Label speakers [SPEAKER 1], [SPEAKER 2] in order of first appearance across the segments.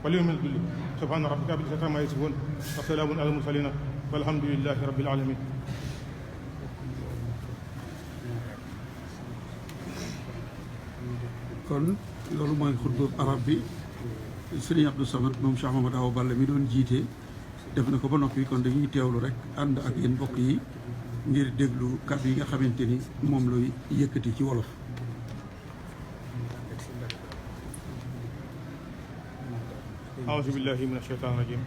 [SPEAKER 1] واليوم من الدل سبحان ربك رب العزة عما يصفون وسلام على المرسلين والحمد لله رب العالمين.
[SPEAKER 2] kon loolu mooy xutba arab bi Serigne Abdou Samad moom Cheikh Mamadou Awa Balla mi doon jiite def na ko ba noppi kon dañuy teewlu rek ànd ak yéen mbokk yi ngir déglu kàddu yi nga xamante ni moom lay yëkkati ci wolof.
[SPEAKER 1] أعوذ بالله من الشيطان الرجيم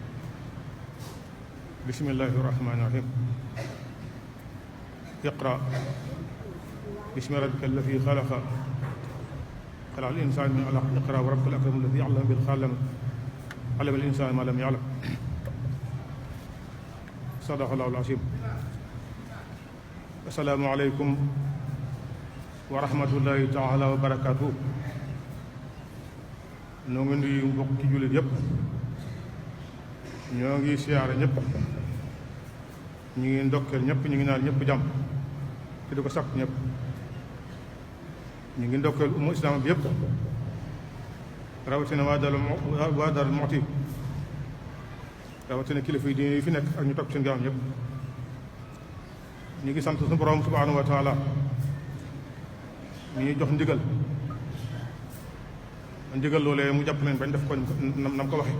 [SPEAKER 1] بسم الله الرحمن الرحيم اقرأ باسم ربك الذي خلق خلق الإنسان من علق اقرأ وربك الأكرم الذي علم بالقلم علم الإنسان ما لم يعلم صدق الله العظيم. السلام عليكم ورحمة الله تعالى وبركاته. ñoo ngi nuyu mbokki jullit yëpp ñoo ngi siyaare ñëpp ñu ngi ndokkeel ñëpp ñu ngi naan ñëpp jàmm te di ko sàkk ñëpp ñu ngi ndokkeel umma islam bi yëpp rawatina waa Darou Mouhty rawatina kilifa yi diine yi fi nekk ak ñu topp seen gaaw ñëpp ñu ngi sant suñu borom subhanahu wa taala ñu ngi jox ndigal loolee mu jàpp leen bañ def ko nam ko waxe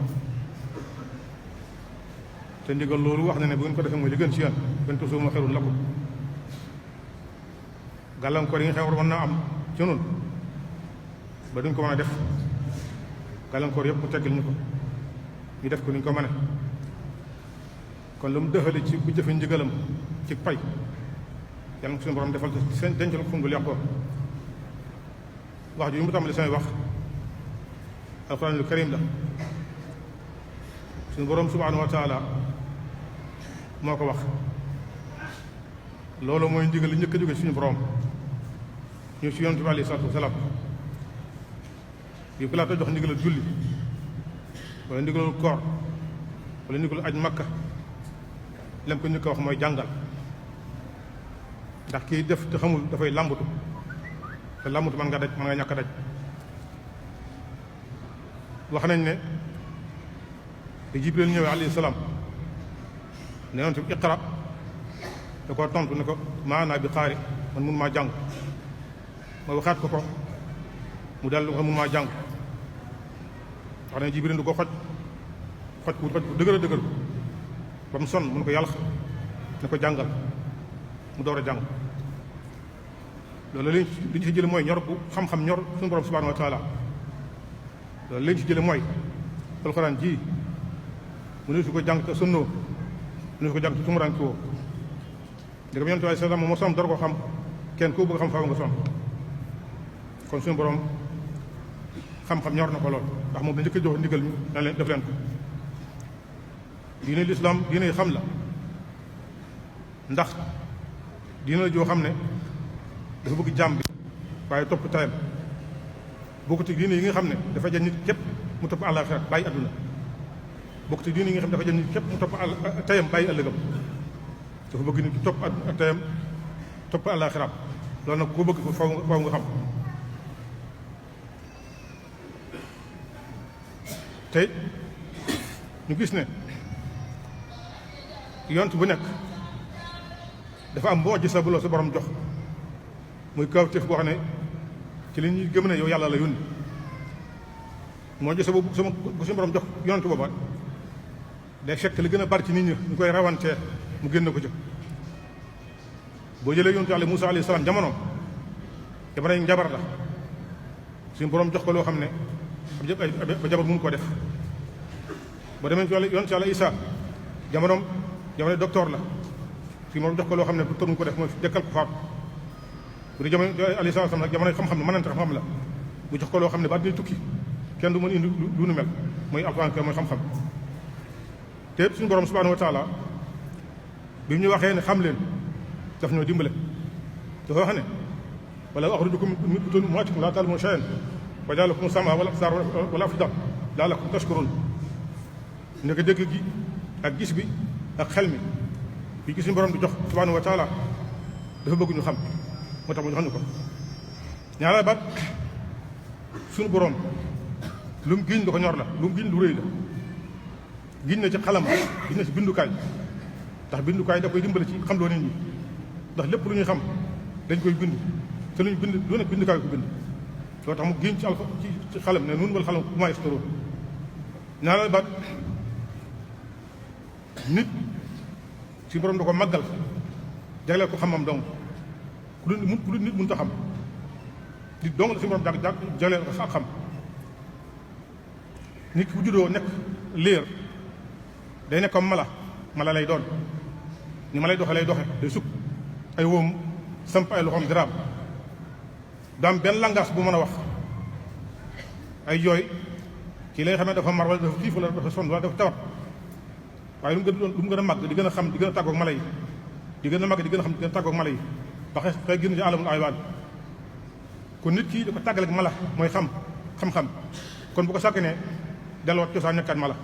[SPEAKER 1] te ndigal loolu wax na ne bu ngeen ko defee mooy li gën ci yéen gën ko suuma xerul la ko gàllankoor yi nga xam war mën naa am ci noonu ba duñ ko mën a def gàllankoor yëpp mu teggil ñu ko ñu def ko ni ñu ko mëne kon lu mu dëxale ci bu jëfe ndigalam ci pay yàlla na ko suñu borom defal seen dencal ko fu mu dul yàqoo wax ju yu mu tàmbali samay wax alquranul karim la suñu borom subhanahu wa taala moo ko wax loolu mooy ndigal li njëkk a jóge suñu borom ñu si yonent bi alayhi salaatu wasalaam yu ko laata jox ndigalal julli wala ndigalal koor wala ndigalal aj makka lem ko njëkk a wax mooy jàngal ndax kii def te xamul dafay làmbatu te làmbatu mën nga daj mën nga ñàkk a daj wax nañ ne te Jibril ñëwee alayhi salaam ne yonent bi iqra da koo tontu ne ko maanaa bi xaari man mun maa jàng ma waxaat ko mu dal ko mun maa jàng wax nañ Jibril du ko xoj ku dëgër a dëgër ba mu sonn mun ko yàlla ne ko jàngal mu door a jàng loolu li ñu si jële mooy ñor bu xam-xam ñor suñu borom subhanahu wa taala loolu li ñu si jële mooy alxuraan ji mu ne su ko jàng te sunnoo mu ne su ko jàng te tumuraan ki woo ndegam yonent bi sallam moo som dara ko xam kenn koo bëgg xam faaw nga som kon suñu borom xam-xam ñor na ko lool ndax moom la njëkk a jox ndigal ñu na leen def leen ko diine lislaam diine xam la ndax diine la joo xam ne dafa bëgg jàmm bi waaye topp tayam bokkut ak diine yi nga xam ne dafa jël nit képp mu topp àllaaxira bàyyi adduna bokkut ak diine yi nga xam ne dafa jël nit képp mu topp tayam bàyyi ëllëgam dafa bëgg nit ki topp ak tayam topp àllaaxiraam loolu nag koo bëgg faw nga xam tey ñu gis ne yont bu nekk dafa am boo gis bu la sa borom jox muy kawtéef boo xam ne ci li ñuy gëm ne yow yàlla la yónni moo gis bu suñu borom jox yonent booba day fekk li gën a bari ci nit ñi ñu koy rawantee mu génn ko ca boo jëlee yonent yàlla Muusaa alayhi salaam jamono njabar la suñu borom jox ko loo xam ne ba jabar mun koo def boo demee ci yonent yàlla Isaa jamono docteur la suñu borom jox ko loo xam ne docteur mun ko def mooy dekkal ko faatu bu dee jamono alayhi salaam nag jamono xam-xam la mënante xam-xam la bu jox ko loo xam ne ba dina tukki kenn du mën indi lu nu mel mooy alxuraan mooy xam-xam te suñu borom subhanahu wa taala bi ñu waxee ne xam leen daf ñoo dimbale dafa wax ne wala axrajakum min butuuni ummahatikum laa ta'lamuuna shay'an wa ja'ala lakum as-sam'a wal absaara wal af'idata la'allakum tashkuruun ne ko dégg gi ak gis bi ak xel mi bi gis suñu borom di jox subhanahu wa taala dafa bëgg ñu xam moo tax mu jox ñu ko ñaareel baat suñu borom lu mu giñ lu ko ñor la lu mu giñ lu rëy la giñ na ci xalam giñ na ci bindukaay ndax bindukaay da koy dimbale ci xam loo nit ñi ndax lépp lu ñuy xam dañ koy bind te lu ñu bind lu ne bindukaay ko bind loo tax mu giñ ci xalam ne nun wal xalam bu may storo ñaareel baat nit si borom da ko màggal jagleel ko xam-xam dong ku lu nit mënut a xam nit dong la si borom jagleel ko xam nit ki bu juddoo nekk liir day nekk comme mala lay doon ni ma lay doxe lay doxe day sukk ay wóom samp ay loxoom diraam du am benn langage bu mën a wax ay jooy kii lay xam ne dafa mar wala dafa xiif wala dafa sonn wala dafa tawat waaye lu mu gën a màgg di gën a xam di gën a tàggoog mala yi di gën a màgg di gën a xam di gën a tàggoog mala yi ba xëy génn ci alamul aywaat kon nit kii da ko tàggaleeg mala mooy xam-xam kon bu ko sàkkanee delluwaat cosaan ñekkaat mala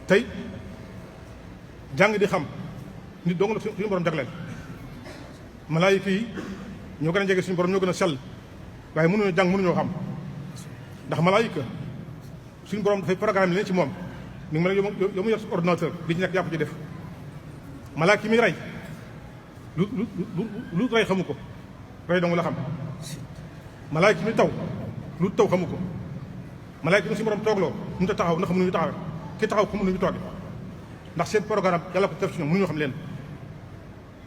[SPEAKER 1] tey jàng di xam nit dong la suñu borom jagleel malaayika yi ñoo gën a jege suñu borom ñoo gën a sell waaye mënuñoo jàng mënuñoo xam ndax malaayika suñu borom dafay programme leen ci moom mi ngi mel ne yow mu yor ordinateur li ci nekk yàpp ci def malaayika yi muy rey lu rey xamu ko rey dong la xam malaayika yi muy taw lu taw xamu ko malaayika yi suñu borom toogloo mënut a taxaw ndax mënuñu taxawee ki taxaw ko mënuñu tooge ndax seen programme yàlla ko def ci ñoom mënuñoo xam leen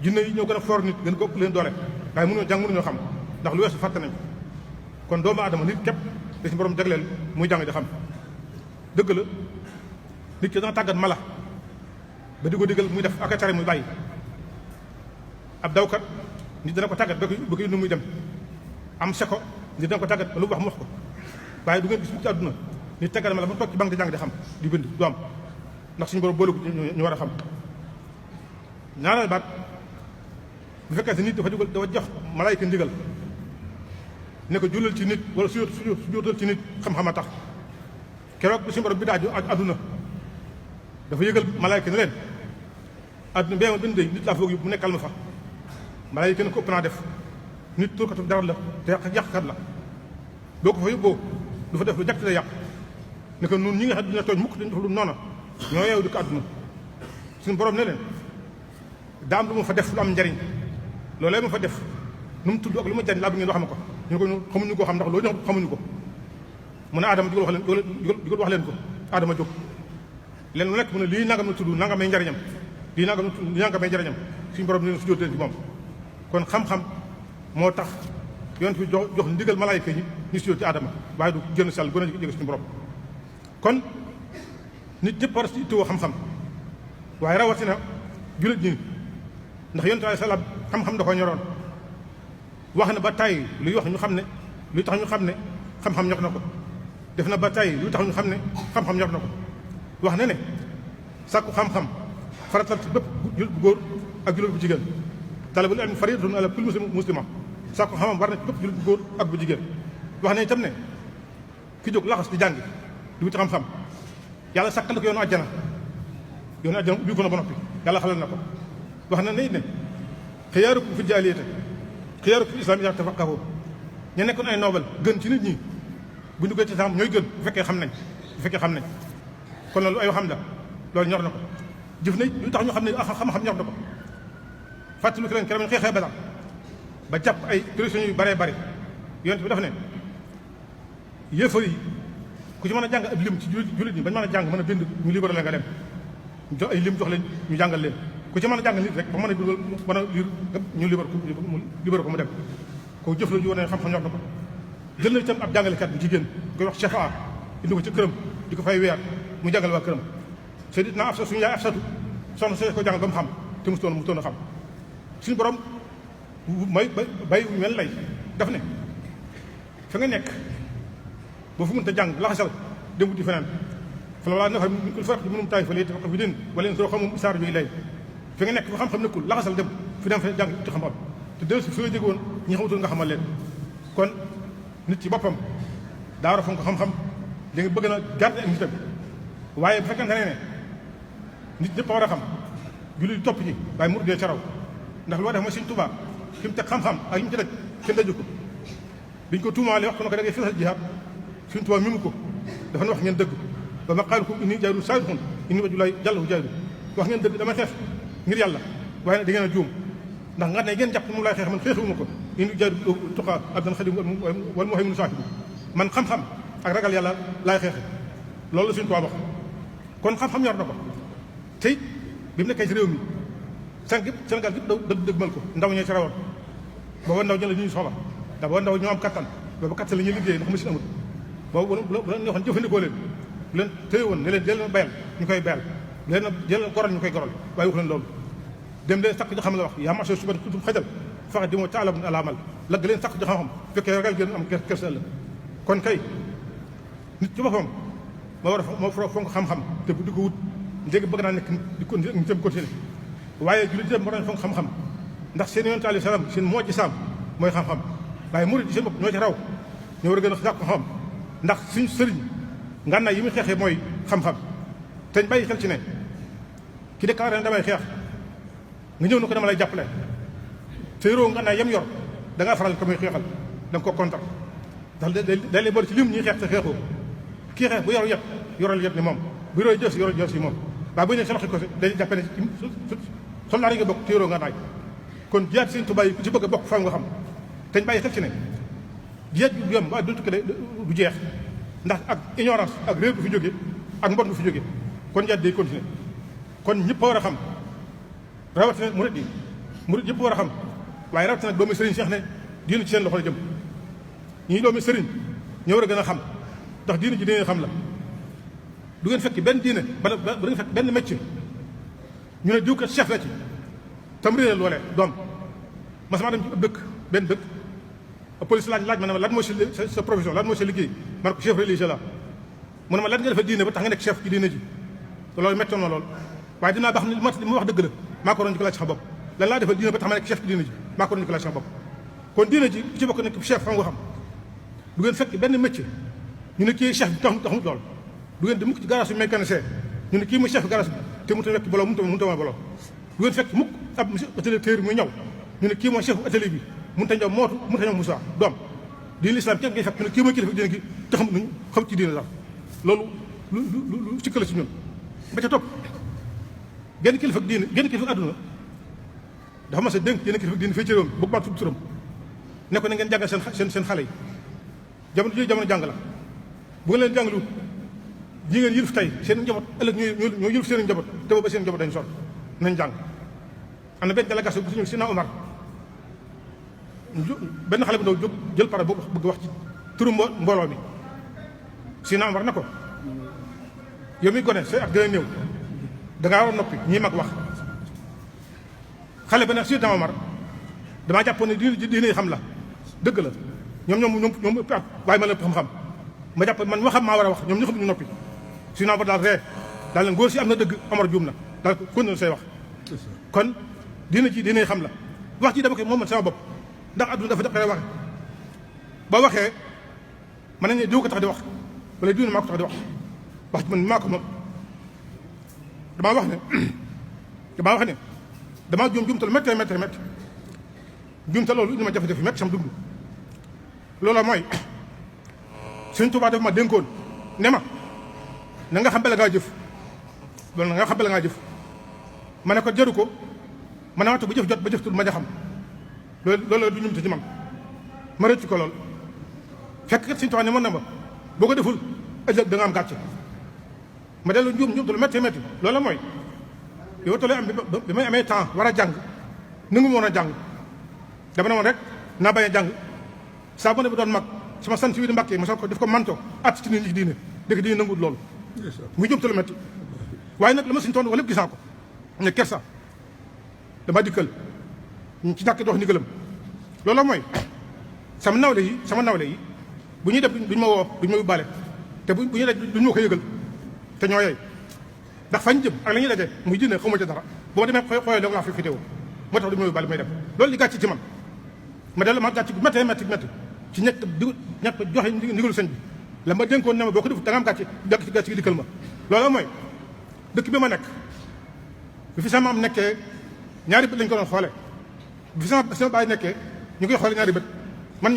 [SPEAKER 1] jinne yi ñoo gën a foor nit gën ko ëpp leen doole waaye mënuñoo jàng mënuñoo xam ndax lu weesu fàtte nañ kon doomu aadama nit képp da si borom jagleel muy jàng di xam dëgg la nit ki dana tàggat mala ba di ko digal muy def ak a tere muy bàyyi ab dawkat nit dana ko tàggat ba ko yónni muy dem am seko nit dana ko tàggat ba lu wax mu wax ko waaye du ngeen gis ci àdduna nit tàggat mala ba toog ci banque di jàng di xam di bind du am ndax suñu borom boole ko ñu war a xam ñaareel baat bu fekkee si nit dafa jox malaayka ndigal ne ko jullal ci nit wala su jóotal ci nit xam-xam a tax keroog bi suñu borom bi daaju adduna dafa yëgal malaayka ne leen adduna bee ma bind nit laa foog yu mu nekkal ma fa malaayka ne ko ëpp naa def nit turkatu dara la te yàqkat la boo ko fa yóbboo du fa def lu jàkk la yàq ne ko nun ñi nga xam dina tooñ mukk dañ def lu noona ñoo yeewu di ko adduna suñu borom ne leen daam lu ma fa def lu am njariñ loolee ma fa def nu mu tudd ak lu ma jariñ laa bi ngeen wax ma ko ñu ko xamuñu koo xam ndax loolu ñoo xamuñu ko mu ne Adama digal wax leen ko Adama jóg leen lu nekk mu ne lii nangam na tudd nangam may njariñam lii nangam may njariñam suñu borom ne su jóot leen ci moom kon xam-xam moo tax yonent bi jox ndigal malaayika yi ñu si jóot ci Adama waaye du gën sell gën a jege suñu borom kon nit ñëpp war a si ittoo xam-xam waaye rawatina jullit ñi ndax yonent alayhi salaam xam-xam da ko ñoroon wax na ba tàyyi luy wax ñu xam ne luy tax ñu xam ne xam-xam ñor na ko def na ba tàyyi luy tax ñu xam ne xam-xam ñor na ko wax na ne sàkku xam-xam faratal ci bépp jullit bu góor ak jullit bu jigéen talabul ilmi fariidatun ala kulli muslima sàkku xam-xam war na ci bépp jullit bu góor ak bu jigéen wax nañ itam ne ki jóg laxas di jàng di wuti xam-xam yàlla sàkkal na ko yoonu àjjana ubbi ko na ba noppi yàlla xalal na ko wax na ne xiyaarukum fi jaahiliyyati xiyaarukum fi islaam idaa tafaqahu ñu nekkoon ay noobal gën ci nit ñi bu ñu duggee ci islam ñooy gën bu fekkee xam nañ kon loolu ay xam la loolu ñor na ko jëf na lu tax ñu xam ne xam-xam ñor na ko fàttali ko leen keroog ñu xeexee Badar ba jàpp ay prisonniers yu baree bari yonent bi dafa ne yéefar yi ku ci mën a jàng ab lim ci jullit ñi bañ mën a jàng mën a bind ñu libéré la nga dem jox ay lim jox leen ñu jàngal leen ku ci mën a jàngal nit rek ba mën a dugal mën a liir ñu libéré ko mu dem ko jëf la ju wane xam-xam ñor na ko jël na itam ab jàngalekat bu jigéen koy wax Cheikh A indi ko ci këram di ko fay weer mu jàngal waa këram Seydina Afsa suñu yaay Afsatu soxna soo ko jàngal ba mu xam te mu toon a xam suñu borom may bay mel lay daf ne fa nga nekk boo fu mënta jàng laxasal dem wuti feneen fa la walaa nafar min kulli farqin minhum taa'ifatan liyatafaqqahu fi diin wa leen soo xamum isaar bi lay fi nga nekk fa xam-xam nekkul laxasal dem fi dem fa jàng ci xam-xam te del si fi nga jégoon ñi xamatul nga xamal leen kon nit ci boppam daa war a fonk xam-xam da nga bëgg na garder ak nitam waaye bu fekkente ne nit ñëpp a war a xam julli topp ñi waaye murid dee ca raw ndax lu war def mooy Sëñ Tuubaa fi mu teg xam-xam ak yi mu ci daj kenn daju ko biñ ko tuumaalee wax ko na ko da ngay fesal jihaad Sëñ Tuubaa mi mu ko dafa ne wax ngeen dëgg ba ma qaalukum inni jaahidun saadiqun inni wajhullahi jallahu jaahidu wax ngeen dëgg damay xeex ngir yàlla waaye nag da ngeen a juum ndax nga ne ngeen jàpp moom laay xeex man xeexuma ko inni jaahidu tuqaa abdan xadim wal muhaymin saahibu man xam-xam ak ragal yàlla laay xeexe loolu la suñu tubaab wax kon xam-xam yor na ko te it bi mu nekkee ci réew mi Sénégal gépp da dëgmal ko ndaw ñee ci rawoon booba ndaw ñi la ñuy soxla ndax booba ndaw ñoo am kattan booba kattan la ñuy liggéey ndax machine amul boobu bu leen neexoon jëfandikoo leen bu leen téye woon ne leen jël leen bayal ñu koy bayal leen jël leen goral ñu koy goral waaye wax leen loolu dem leen sàkk ji xam la wax yaa marché suba tutum xajal faxe di moo taala bu alaamal lagg leen sàkk ji xam-xam fekkee ragal gën am kersa ëllëg kon kay nit ci boppam moo fonk xam-xam te bu di ko wut léegi bëgg naa nekk di ko ñu tam continuer waaye jullit dem war nañ fonk xam-xam ndax seen yonent alayhi salaam seen moo ci saam mooy xam-xam waaye murid yi seen bopp ñoo ci raw ñoo war a gën a sàkku xam ndax suñu sëriñ ngànnaay yi muy xeexee mooy xam-xam te bàyyi xel ci ne ki déclaré ne damay xeex nga ñëw na ko dama lay jàppale te yoroo ngànnaay yem yor da ngaa faral ko muy xeexal da nga ko kontar ndax day lay boole ci lim ñuy xeex te xeexoo kii xeex bu yoru yet yoral yet ni moom bu yoroo jës yoral jës yi moom waaye bu ñu nee sa loxo ko dañuy jàppe ne soldaar yi nga bokk te yoroo ngànnaay kon jiyaat Sëriñ Tuubaa yi ku ci bëgg a bokk faaw nga xam te ñu bàyyi xel ci ne jiyaat ju yom waaye du tukki du jeex ndax ak ignorance ak réew du fi jóge ak mbon du fi jóge kon jiyaat day continuer kon ñëpp a war a xam rawatina murid yi murid yëpp war a xam waaye rawatina nag doomu sëriñ Seex ne diine ci seen loxo la jëm ñii doomu sëriñ ñoo war a gën a xam ndax diine ji diine xam la du ngeen fekk benn diine bala du ngeen fekk benn métier ñu ne diw kat chef la ci tam réeral loolee doom masama dem ci ab dëkk benn dëkk police laaj ma ne ma lan mooy sa profession lan mooy sa liggéey ma ne ko chef religieux la mu ne ma lan nga defee diine ba tax nga nekk chef ci diine ji loolu méttoon na lool waaye dinaa baax ne li ma wax dëgg la maa ko doon di ko laaj sama bopp lan laa defal diine ba tax ma nekk chef ci diine ji maa ko doon di ko laaj sama bopp kon diine ji ku ci bokk nekk chef xam nga xam du ngeen fekk benn métier ñu ne kii chef bi taxut lool du ngeen di mukk ci garage bi mécanicien ñu ne kii mooy chef garage bi te mënut a wekk boloo mënut a ma boloo du ngeen fekk mukk ab atelier téer muy ñaw ñu ne kii mooy chef atelier bi mënut a ñaw mootu mënut a ñaw Moussa doom diine l'islam kenn ngay fekk ñu ne kii mooy kilifa diine gi te xam ci diine daal loolu lu sikka la ci ñun ba ca topp genn kilifa diine genn kilifa àdduna dafa mas a dénk genn kilifa diine fii ci réew mi bëgg maa tudd turam ne ko na ngeen jàngal seen xale yi jamono jooju jamono jàng la bu ngeen leen jàngalu ji ngeen yilif tey seen njaboot ëllëg ñoo yilif seen njaboot te booba seen njaboot dañu sonn nañ jàng am na benn délégation bu si ñëw Sina Omar benn xale bu ndaw jóg jël para boobu bëgg wax ci turu mbooloo mi Sina Omar na ko yow mi gone say ak gën a néew dangaa war a noppi ñii mag wax xale ba ne Sina Omar damaa jàppoon ne diine xam la dëgg la ñoom ëpp at waaye ma la xam-xam ma jàpp man waxam maa war a wax ñoom ñu xam ñu noppi Sina Omar daal ree daal leen góor si am na dëgg Omar juum na daal kon na say wax kon diine ji diine xam la wax ji dama koy moom man sama bopp ndax adduna dafa daqee waxe ba waxee mën nañ ne diw ko tax di wax wala diw ne maa ko tax di wax ji man maa ko moom damaa wax ne damaa juumtal métti juumtal loolu indi ma jafe-jafe métti sama dund loolu mooy Sëriñ Tuubaa dafa ma dénkoon ne ma na nga xam bala ngaa jëf loolu na nga xam bala ngaa jëf ma ne ko jëru ko ma ne waxtu bu jëf jot ba jëf tul ma ja xam loolu du ñum te ci man ma rëcc ko lool fekk kat Sëriñ Tuubaa ne mën na ma boo ko deful ëllëg da nga am gàcce ma dellu njuumtul métti loolu mooy yow tollee am bi may amee temps war a jàng nangu ma woon a jàng dama ne woon rek naa bañ a jàng saa bu ne bi doon mag sama sant wi di Mbàkke ma sol ko def ko manto at ci nit ñi diine dëkk diine nanguwul loolu muy njuumtul métti waaye nag la ma Sëriñ Tuubaa lépp gis naa ko ne kersa dama dikkal ci ñàkk dox ndigalam loolu mooy sama nawle yi bu ñuy def duñ ma woo duñ ma yóbbaale te bu ñuy def duñ ma ko yëgal te ñoo yey ndax fañ jëm ak la ñuy daje muy diine xaw ma ca dara bu ma demee xoolee da nga fi fitéo moo tax duñ ma yóbbaale may dem loolu li gàcc ci man ma dellu ma gàcc gu métti ci ñett joxe ndigalu sëñ bi la ma dénkoon ne ma boo ko def da nga am gàcc gi dikkal ma loolu mooy dëkk bi ma nekk bi fi sama am nekkee ñaari bët lañ ko doon xoole bi fi sama baay nekkee ñu koy xoole ñaari bët man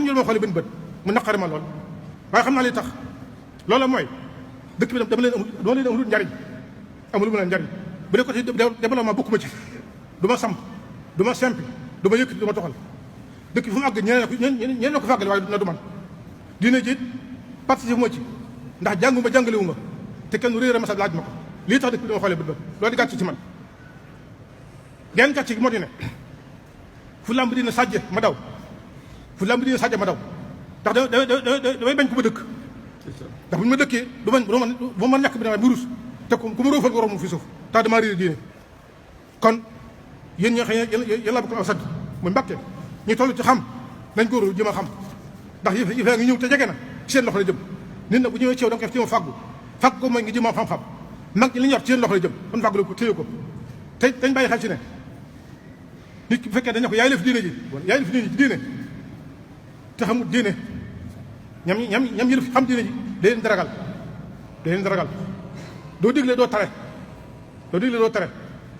[SPEAKER 1] ñu ma xoole benn bët mu naqari ma lool waaye xam naa li tax loolu mooy dëkk bi dama leen amul njariñ amul mu leen njariñ bu dee côté développement bokkuma ci du ma samp du ma sempi du ma yëkkati du ma toxal dëkk bi fu mu àgg ñeneen ko fàggale waaye na du man diine ji participe moo ci ndax jàngalewu ma te kenn réer a masa laaj ma ko lii tax dëkk bi dama xoolee bët ba loolu di gàcce ci man genn gàcce gi moo di ne fu lamb dina sàjje ma daw fu lamb dina sàjje ma daw ndax damay bañ ku ma dëkk ndax bu ñu ma dëkkee du ma ñàkk bi ne waaye mu rus te ku ma róofal nga romb fi suuf tax damaa réer diine kon yéen ñoo xam ne yéen laa bokk aw sadd muy Mbàkke ñu toll ci xam nañ góorlu jëm a xam ndax yëf ngi ñëw te jege na ci seen loxo la jëm nit na bu ñëwee ci yow da nga ko def ci moom fàggu ko mooy ngi jëm xam-xam mag ñi li ñu yor ci seen loxo la jëm kon fàggu ko téye ko te dañ bàyyi xel ci ne nit ki bu fekkee dañ ne ko yaay lef diine ji ci diine te xamul diine ñam yëlëf xam diine ji day leen di ragal doo digle doo tere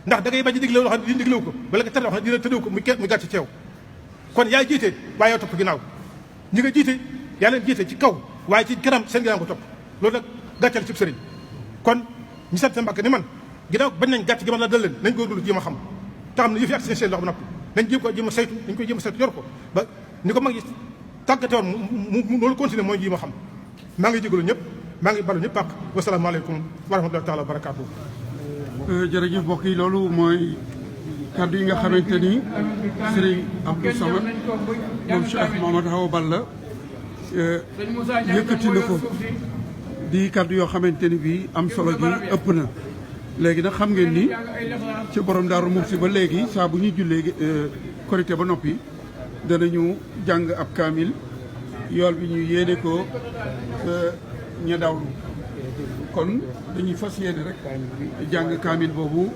[SPEAKER 1] ndax da ngay bañ a digle loo xam ne diine diglewu ko wala nga tere loo xam ne diine tëddewu ko muy gàcce ci yow kon yaay jiite waaye yow topp ginnaaw ñi nga jiite yaa leen jiite ci kaw waaye ci kanam seen ginnaaw ko topp loolu nag gàccal ci sëriñ kon ñu sant sa Mbàkke ni man ginnaaw bañ nañ gàcc gi man la dal leen nañ góorgóorlu jéem a xam te xam ne yëf yi ak seen loxo ba noppi nañ jéem ko jéem a saytu dañ koy jéem a saytu yor ko ba ni ko mag yi tàggate woon mu loolu continuer mooy jéem a xam maa ngi jégalu ñëpp maa ngi balu ñëpp ak wasalaamaaleykum wa rahmatullahi taala wa barakaatu.
[SPEAKER 2] jërëjëf mbokk yi loolu mooy kaddu yi nga xamante ni Serigne Abdou Samad moom Cheikh Mamadou Awa Balla yëkkati na ko di kaddu yoo xamante ni bii am solo gi ëpp na. léegi nag xam ngeen ni ci borom Daaru Muxti ba léegi saa bu ñuy jullee korité ba noppi danañu jàng ab kaamil yool bi ñu yéene ko ña dawlu kon dañuy fas yéene rek jàng kaamil boobu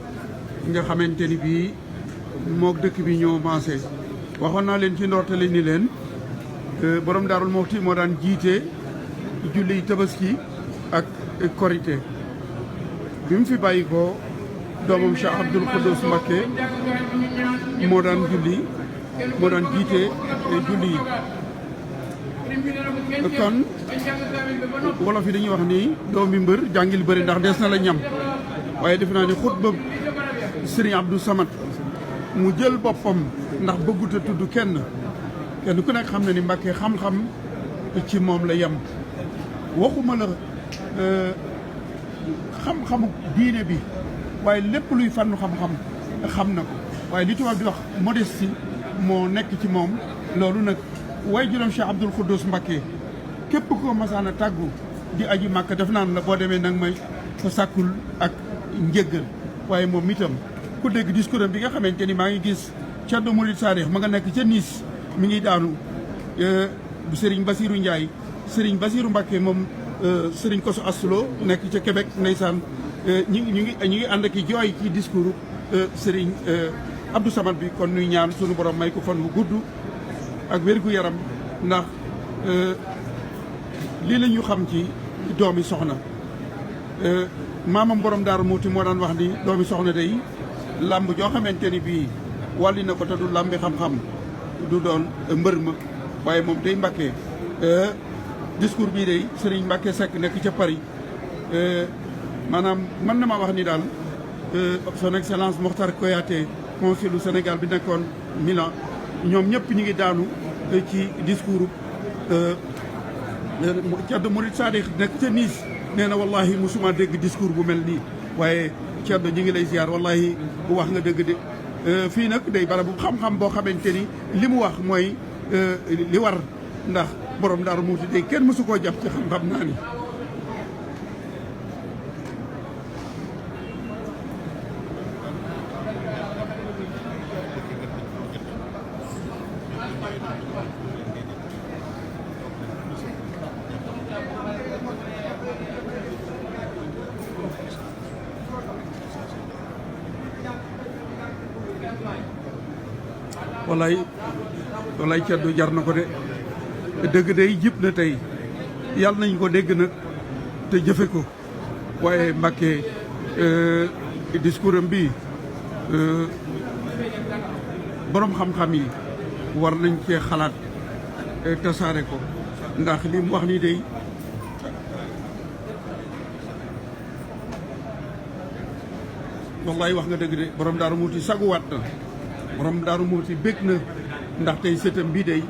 [SPEAKER 2] nga xamante ni bii mook dëkk bi ñoo maase. waxoon naa leen ci ndortale ni leen borom Daaru Muxti moo daan jiite julli tabaski ak korité bi mu fi bàyyi ko doomam Cheikh Abdoul Khoudous Mbacké moo daan jiite julli yi kon wolof yi dañuy wax ni doomi mbër jàngil bëri ndax des na la ñam waaye defe naa ni xutba Serigne Abdou Samad mu jël boppam ndax bëggut a tudd kenn ku nekk xam na ni Mbacké xam-xam ci moom la yem waxuma la xam-xamu diine bi waaye lépp luy fànnu xam-xam xam na ko waaye li tubaab di wax modestie moo nekk ci moom loolu nag way juróom Cheikh Abdoul Khoudous Mbacké képp ko masaan a tàggu di aji màkk def naan la boo demee nag may ko sàkkul ak njëggal waaye moom itam ku dégg discours am bi nga xamante ni maa ngi gis Thierno Moulid Sadikh ma nga nekk ca Nice mi ngi daanu Serigne Bassirou Ndiaye Serigne Bassirou Mbacké moom Serigne Kosso Aslo nekk ca Québec ndeysaan ñi ngi ànd ak i jooy ci discours Serigne Abdou Samad bi kon nuy ñaan sunu borom may ko fan bu gudd ak wér-gu-yaram ndax lii la ñu xam ci doomi soxna maamam borom Daaru Muxti moo daan wax ni doomi soxna day làmb joo xamante ni bii wàlli na ko te du làmbi xam-xam du doon mbër ma waaye moom day Mbacké discours bii day Serigne Mbacké Seck nekk ca Paris maanaam mën na maa wax ni daal son excellence Mokhtar Koyaté consul du Sénégal bi nekkoon Milan ñoom ñëpp ñu ngi daanu ci discours Thierno Moulid Sadikh nekk ca Nice nee na wallahi musuma dégg discours bu mel nii waaye Thierno ñu ngi lay ziar wallahi bu wax nga dëgg de fii nag day barabu xam-xam boo xamante ni li mu wax mooy li war ndax borom Daaru Muxti day kenn mësu koo jàpp ci xam-xam naa ni wallaay Thierno jar na ko de dëgg day jib na tey yàlla nañ ko dégg nag te jëfe ko waaye Mbacké discours am bi borom xam-xam yi war nañ cee xalaat tasaare ko ndax li mu wax nii day wallaay wax nga dëgg de borom Daaru Muxti saguwaat na borom Daaru Muxti bég na ndax tey sëtam bii day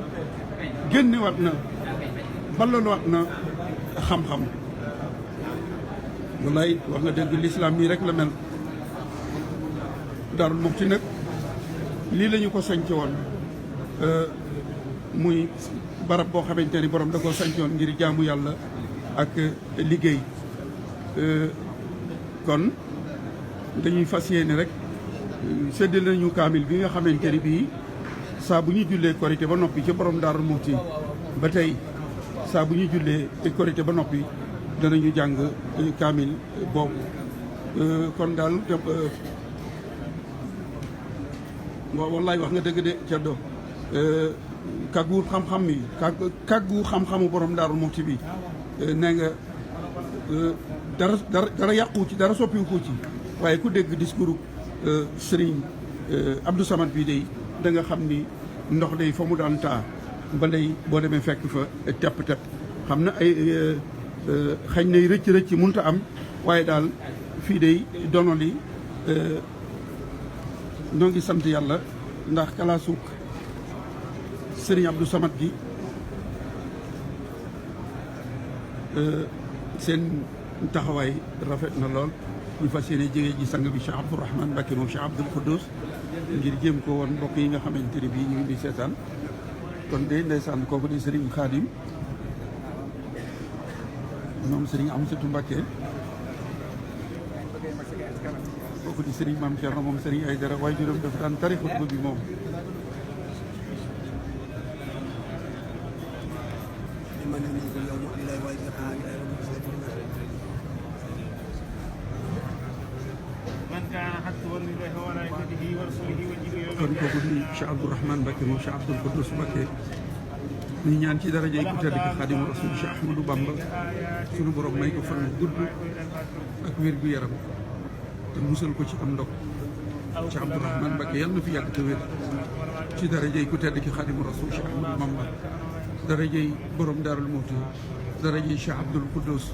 [SPEAKER 2] génnewaat na ballalawaat na xam-xam wallaay wax nga dëgg lislaam nii rek la mel. Daaru Muxti nag lii la ñu ko sanc woon muy barab boo xamante ni borom da koo sancoon ngir jaamu yàlla ak liggéey kon dañuy fas yéene rek séddale nañu kaamil bi nga xamante ni bii saa bu ñu jullee korité ba noppi ci borom Daaru Muxti ba tey saa bu ñu jullee korité ba noppi danañu jàng kaamil boobu kon daal wallaay wax nga dëgg de Ceddo kàggu xam-xam bi kàggu xam-xamu borom Daaru Muxti bi nee nga dara yàqu ci dara soppiwu ko ci waaye ku dégg discours Serigne Abdou Samad bii day da nga xam ni ndox day fa mu daan taa ba day boo demee fekk fa tepp-tepp xam na ay xañ nay rëcc munta am waaye daal fii day dono li ñoo ngi sant yàlla ndax kalaasuk Serigne Abdou Samad gi seen taxawaay rafet na lool ñu fas yéene jege ji sang bi Cheikh Abdourahmane Mbacké moom Cheikh Abdoul Khoudous ngir jéem ko woon mbokk yi nga xamante ne bii ñu ngi di seetaan kon de ndeysaan kooku di Serigne Khadim moom Serigne Amsatou Mbacké kooku di Serigne Mame Thierno moom Serigne Aïdara waaye juróom dafa daan tari xutba bi moom kon kooku di Cheikh Abdourahmane Mbacké moom Cheikh Abdoul Khoudous Mbacké ñu ñaan ci daraja yi ku tedd ki Xaadimu Rasuul Cheikh Ahmadou Bamba sunu borom may ko fan gudd ak wér gu yaram te musal ko ci am ndog Cheikh Abdourahmane Mbacké yàlla na fi yàgg te wér ci daraja yi ku tedd ki Xaadimu Rasuul Cheikh Ahmadou Bamba daraja yi borom Daarul Muxti daraja yi Cheikh Abdoul Khoudous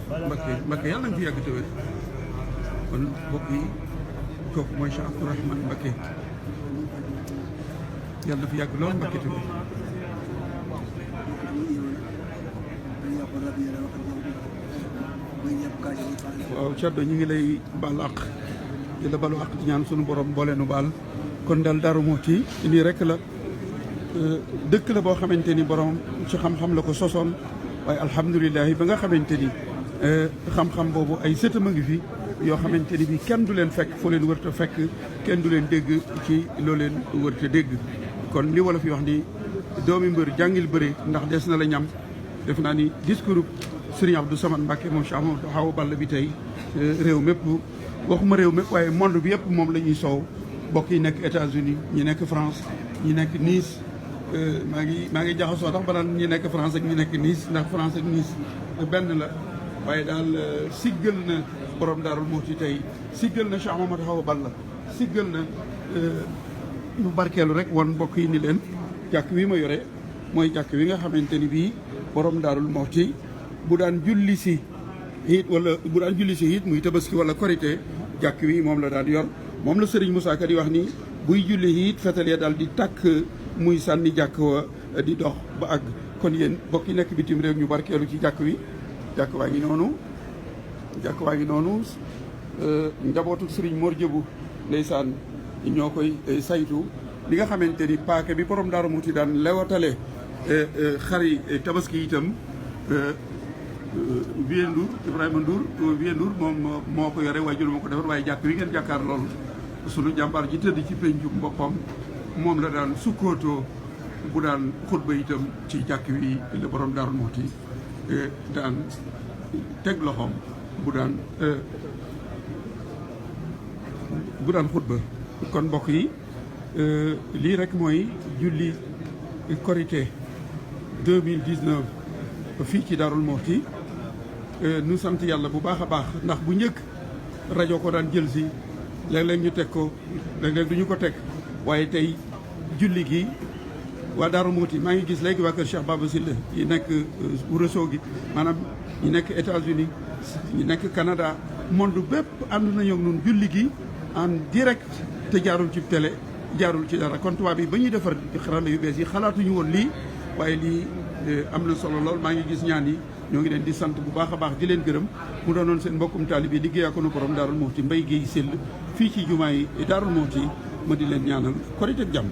[SPEAKER 2] Mbacké yàlla na fi yàgg te wér kon mbokk yi kooku mooy Cheikh Abdourahmane Mbacké yàlla na fi yàgg lool Mbacké te wér waaw Ceddo ñu ngi lay baal àq di la balu àq di ñaan sunu borom boole nu baal kon daal Daaru Muxti lii rek la dëkk la boo xamante ni borom ci xam-xam la ko sosoon waaye alhamdulilahi ba nga xamante ni xam-xam boobu ay sëtam a ngi fi yoo xamante ni bi kenn du leen fekk foo leen wërta fekk kenn du leen dégg ci loo leen wërta dégg kon li wala fi wax ni doomi mbër jàngil bëri ndax des na la ñam def naa ni discours Serigne Abdou Samad Mbacké moom Cheikh Amadou Hawa Balla bi tey réew mépp waxuma réew mépp waaye monde bi yëpp moom la ñuy soow bokk yi nekk États-Unis ñi nekk France ñi nekk Nice maa ngi jaxasoo tax ba naan ñi nekk France ak ñi nekk Nice ndax France ak Nice benn la waaye daal siggal na borom Daarul Muxti tey siggal na Cheikh Amadou Hawa Balla siggal na ñu barkeelu rek wan mbokk yi ni leen jàkk wi ma yore mooy jàkk wi nga xamante ni bii borom Daarul Muxti bu daan julli si it wala bu daan julli si it muy tabaski wala korité jàkk wi moom la daan yor moom la Serigne Moussa Ka di wax ni buy julli it fetal ya daal di tàkk muy sànni jàkk wa di dox ba àgg kon yéen bokk yi nekk bitim réew ñu barkeelu ci jàkk wi jàkk waa ngi noonu njabootu Serigne Mor Jëbu ndeysaan ñoo koy saytu li nga xamante ni paake bi borom Daaru Muxti daan lewatale xari tabaski itam Vieux Ndour Ibrahima Ndour Vieux Ndour moom moo ko yore waaye jëlu ma ko defar waaye jàkk wi ngeen jàkkaar loolu sunu jàmbaar ji tëdd ci pencum boppam moom la daan sukkootoo bu daan xutba itam ci jàkk wi la borom Daaru Muxti daan teg loxoom bu daan xutba kon mbokk yi lii rek mooy julli korité 2019 fii ci Daarul Muxti nu sant yàlla bu baax a baax ndax bu njëkk rajo ko daan jël si léeg-léeg ñu teg ko léeg-léeg du ñu ko teg waaye tey julli gi waa Daarul Muxti maa ngi gis léegi waa kër Cheikh Baba Sylla yi nekk Ourossogui gi maanaam ñi nekk États-Unis ñi nekk Canada monde bépp ànd nañu ak ñun julli gi en direct te jaarul ci télé jaarul ci dara kon tubaab yi ba ñuy defar xarala yu bees yi xalaatuñu woon lii waaye lii am na solo lool maa ngi gis ñaan yi ñoo ngi leen di sant bu baax a baax di leen gërëm mu doonoon seen mbokkum taalibe bi liggéeyaa ko nu borom Daarul Muxti Mbaye Guèye Sell fii ci jumaa yi Daarul Muxti ma di leen ñaanal korite ak jàmm